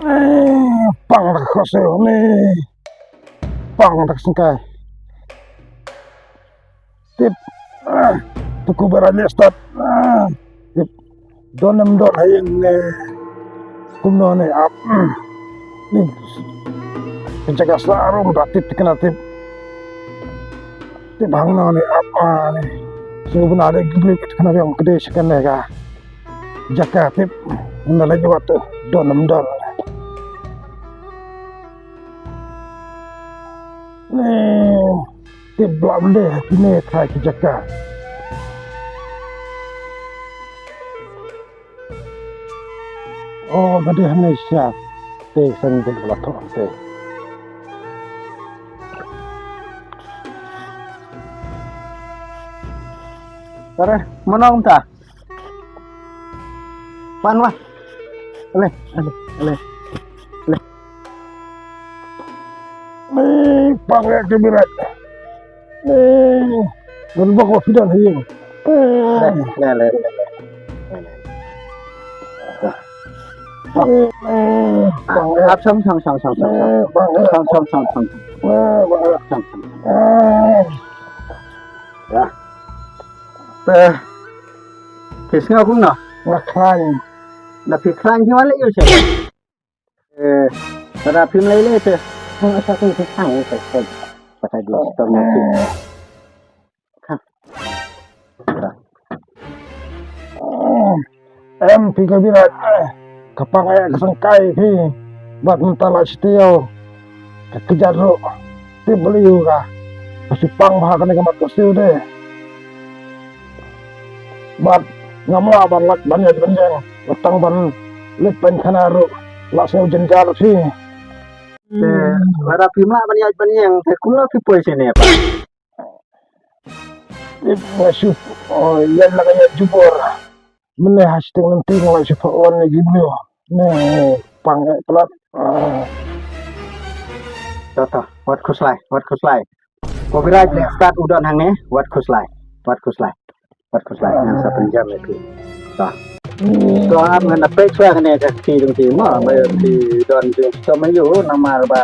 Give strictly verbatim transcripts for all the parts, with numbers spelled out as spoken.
Eh, pang da ka khoseu ne. Pang da ka sengkai. Tip. Ah, puku berai ne start. Ah, tip. Don em don ha ïing ne. Kumno ne ap. Hmm. Ni. Ka jaka sla rum da tip tikna tip. Tip hangno ne ap, ah, ne. Sngewbha de gibli tikna biang kede shikane ka. Jaka tip. Nda lagi waktu don em don. Ne. Te bla bla kine thrai ki jaka. Oh, gade hane sha. Te sang de bla thok te. Tare, manong ta. Wan, wan. Ale, ale, ale. Ale. Ni pang ya ke birat. Ni. Ngan bak wa fidan hi. Ale, ale, ale, ale. Ap sam sam sam sam sam. Sam sam sam sam. Sam sam. Ya. Phi sngew kumno? Nga khlaiñ. Na phi khlaiñ phi wan leh ïa u sha. Eh, para phim lei lei te. Nga sa tu tu sang te te. Pata di stom na phi. Ka. Em phi ka birat. Ka pang ïa ka sengkai phi. Bad mynta la shi taïew. Ka kjat ruh. Tip bali ïa ka. Ka shu pang bha kane ka mat ka siew de. Bad ngam lah ban lak ban ïaid ban ïeng. Bad tang ban leit pynkhana ruh. La siew jynjar phi. Te lada phim lah ban ïaid ban ïeng te kumno phi poi shane pa? Tip nga shu, oh, ïaid la ka ïaid jubor. Mynne ha shiteng lynti nga la shu pha wan ne gi briew. Ne pang eh plat. Ah. To to, wat khuslai, wat khuslai. Ko Birai leh start u don hangne, wat khuslai, wat khuslai. Wat khuslai, ngan sa pynjam ïa phi. To. To ap ngan da peit shuwa kane ka kti jong phi mo, ba phi don jingshitom ïa u namar ba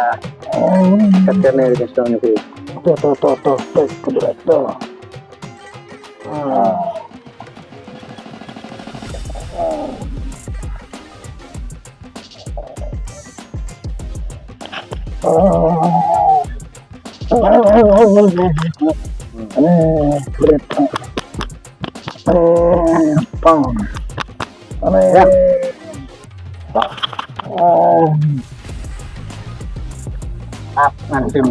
kat kane jingshitom ïa phi. To to to to, peit ko Birai to. Ah. Pang. Ya. Ap ngan sim.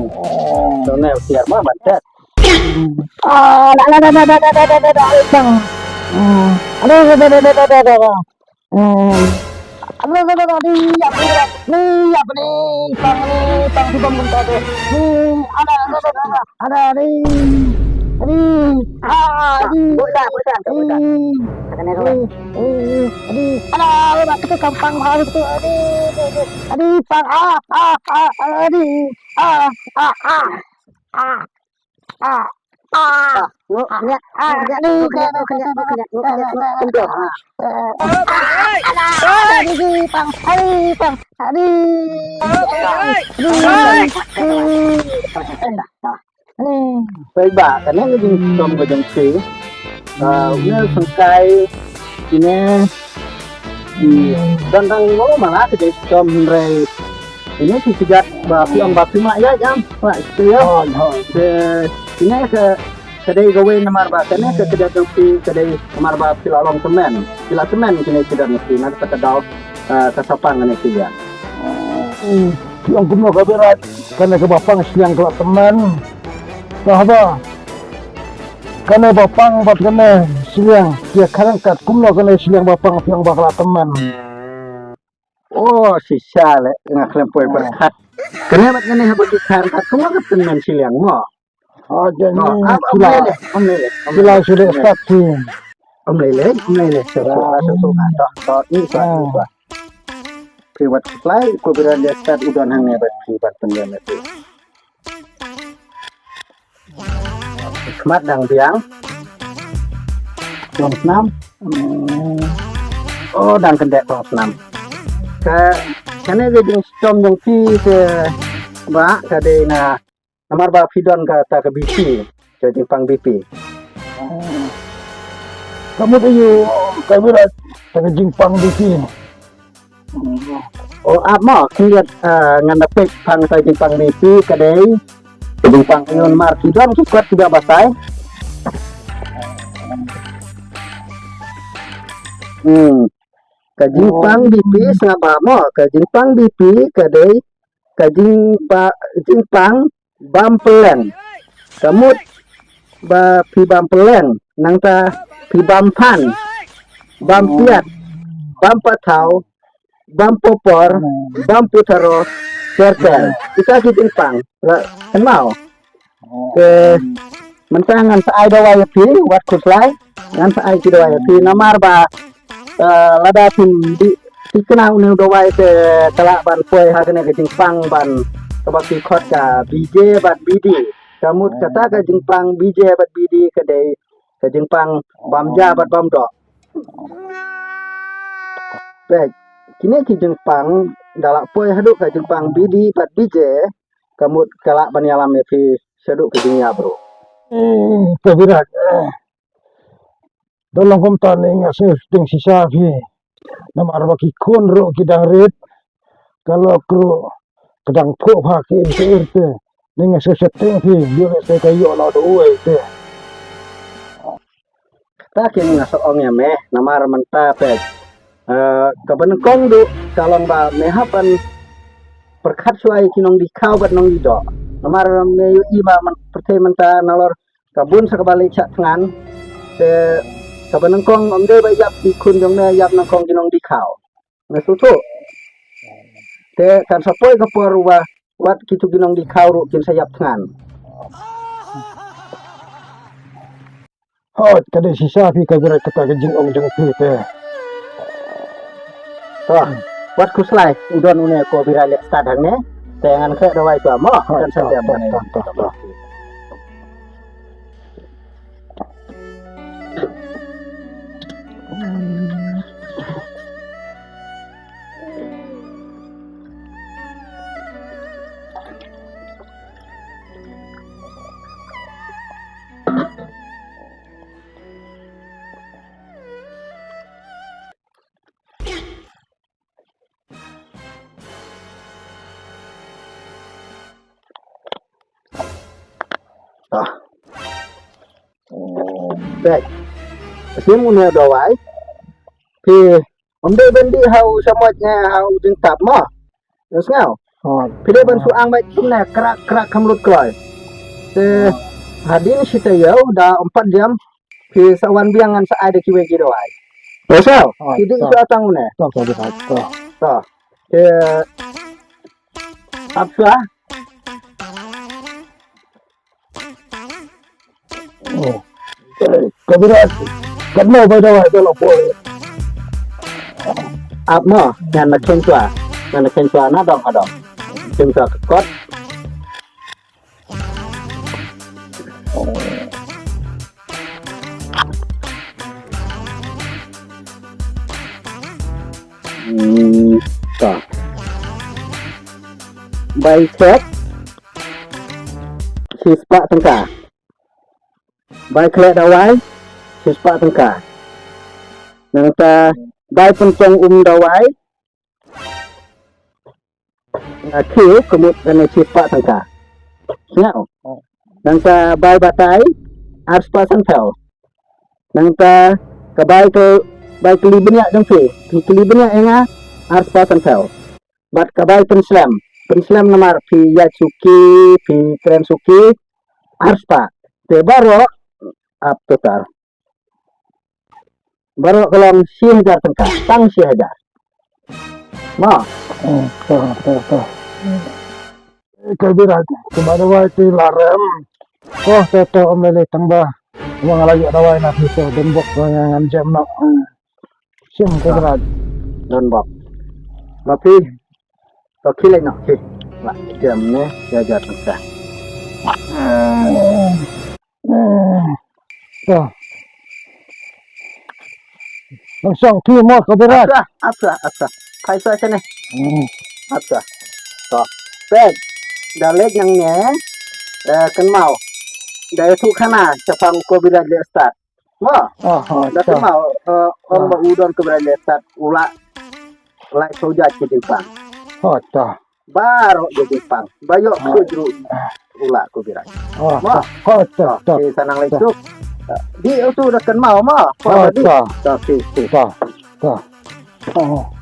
Done siar ma ban chat. Ah, da da da da da da da da da da. Hmm. Aduh, da da da da da da da. Hmm. Aduh, da da da da, di, ya, di, ya, di, ya, di, pang, di, pang, di, pang, di, pang, di. Hmm, ada, ada, ada, ada, ada, di, di, ah, di, bukan, bukan, bukan. Di, di, di, di, ada, ada, ada, kita gampang banget itu, di, di, di, di, pang, ah, ah, ah, ah, di, ah, ah, ah, ah. Ah. Ah. Ah. Ngu, kena, ah, kena, ngu, kena, ngu, kena, ngu, kena, ngu, kena, ngu, kena, ah. Ah. Ah. Ah. Ah. Ah. Ah. Peit ba kane ka jingshitom ka jong phi. Ah, une u sengkai, kine ki don tang mo mala ka jingshitom hynrei ine ki kjat ba phi ong ba phi mah ïaid em. Mah ïaid em. Hooid, hooid. Te ine ka, ka dei kawei namar ba kane ka kjat jong phi ka dei namar ba phi la long tymmen. Phi la tymmen kine ki kjat jong phi na kata ka daw, eh, ka sa pang kane ki ïa. Hmm, phi ong kumno ka Birai, kane kaba pang shiliang ka la tymmen. Kaba kane ba pang bad kane shiliang ki ïa kha ryngkat, kumno kane shiliang ba pang phi ong ba ka la tymmen. Oh, shisha le, nga khlem poi pyrkhat. Kane bad kane haba ki kha ryngkat, kumno ka tymmen shiliang mo? Oh, jani. Oh, am, am lei lei, am lei lei, am lei lei. Shu dei start ki. Am lei lei, am lei lei. Shu, shu, shu, shu, shu. To, to, i, shu, shu, shu. Phi wat supply, ko Birai leh start u don hangne bad phi bad pynlong ïa phi. Khmat dang biang. Tong snam. Hmm. Oh, dang kyndit tong snam. Ka, Kane ka jingshitom jong phi te ba ka dei na, namar ba phi don kata ka B P, ka jingpang B P. Ka mut aiu, ka mut kata ka jingpang B P. O ap mo, khyndiat, ah, ngan da peit pang kata ka jingpang B P ka dei ka jingpang aiu, namar ki don ki kot ki ba basai. Hmm. Ka jingpang B P sngap ba mo, ka jingpang B P ka dei ka jingpa-, jingpang bam plen. Ka mut ba phi bam plen, nangta phi bam phan, bam piat, bam pathaw, bam popor, bam putharo, ter ter. Kita ki jingpang, la, kynmaw. Te mynta ngan sa ai dawai ïa phi, wat khuslai, ngan sa ai ki dawai ïa phi, namar ba, eh, lada phim dih thikna une u dawai te ka lah ban poi ha kane ka jingpang ban, kaba ki khot ka B J bad B D. Ka mut kata ka jingpang B J bad B D ka dei ka jingpang bam ja bad bam doh. Peit, kine ki jingpang da lah poi haduh ka jingpang B D bad B J, ka mut ka lah ban ïalam ïa phi shaduh ka jingïabriew. Eh, ka Birat. Eh. Da long kumta ne nga sngewsih shisha phi. Namar ba ki khun ruh ki dang rit. Ka lok ruh ka dang phuh pha ki im ki ir te. Ne nga sngewsih shisha phi. Ïoh ne te ka ïoh noh da uwei te. Kata kein nga sa ong ïa me, namar mynta peit. Eh, kaba nyngkong duh ka long ba me hap ban pyrkhat shuwa ïa ki nongdie khaw bad nongdie doh. Namar me ïohi ba man pyrthei mynta nalor ka bun sa kaba leit shah thngan. Te kaba nyngkong ym dei ba ïap ki khun jong me, ïap nyngkong ki nongdie khaw. Me sngewthuh. Te kan sa poi ka por uba wat kitu ki nongdie khaw ruh kin sa ïap thngan. Hooid, ka dei shisha phi ka Birat kata ka jingong jong phi te. To, wat khuslai, u don une ko Birat leh stad hangne. Te ngan khreh dawai shuwa mo, kan sa tem. To, to, to, to. Ah. Peit. Shim une u dawai. Phi ym dei ban dih ha u shamoit ne ha u jingtap mo. Ïa sngew. Phi dei ban shu ang beit kumne krak krak kham lut kloi. Te hadien shi taïew da ym pat jem. Phi sa wan biang ngan sa ai da kiwei ki dawai. Ïa sngew. Phi dih shu tang une. To, to, to. To. Te ap shuwa. Oh. Ka Birat, katno bai dawai te la poi. Ap mo, ngan na kheiñ shuwa. Ngan na kheiñ shuwa na dong ha dong. Kheiñ shuwa ka kot. Hmm, to. Bai khleh shispah tyngka. Bai khleh dawai shispah tyngka. Nangta bai pynshong um dawai nga khie ka mut kane shispah tyngka. Sngap. Nangta bai batai arspah sanphew. Nangta ka bai ka, bai kli bniah jong phi, phi kli bniah ïa nga arspah sanphew. Bad ka bai pynslem, pynslem namar phi ïaid suki, phi kren suki, arspah. Te baroh ap total. Baroh ka long shi hajar tyngka, tang shi hajar. Mo. Hmm, to, to, to. Ka Birat, kumba dawai te la rem. Ko, to, to, ym lei lei tang ba. Ba nga la ïoh dawai na phi, to, don bok ba nga ngan jem noh. Hmm. Shim ka Birat. Don bok. Ba phi. To khie leit noh, khie. Ba jem ne, ïa jar tyngka. To. Nang shong khie mo ka Birat. Ap shuwa, ap shuwa, ap shuwa. Phai shuwa shane. Hmm. Acha. To. Peit. Da leit nangne. Eh, kynmaw. Da ïathuh khana shaphang u Kobiraj leh start. Mo. Oh, oh, Da to. Kynmaw, eh, ong ba u don Kobiraj leh start, u lah lai shu jait ki jingpang. Oh, to. Baroh ki jingpang. Ba ïoh khuid ruh u lah Kobiraj. Oh, Mo. To. Oh, to, To, to. Ki sa nang leit To. suk. Di u tu da kynmaw mo. Oh, To. to. To, ki, ki. To. To. Oh.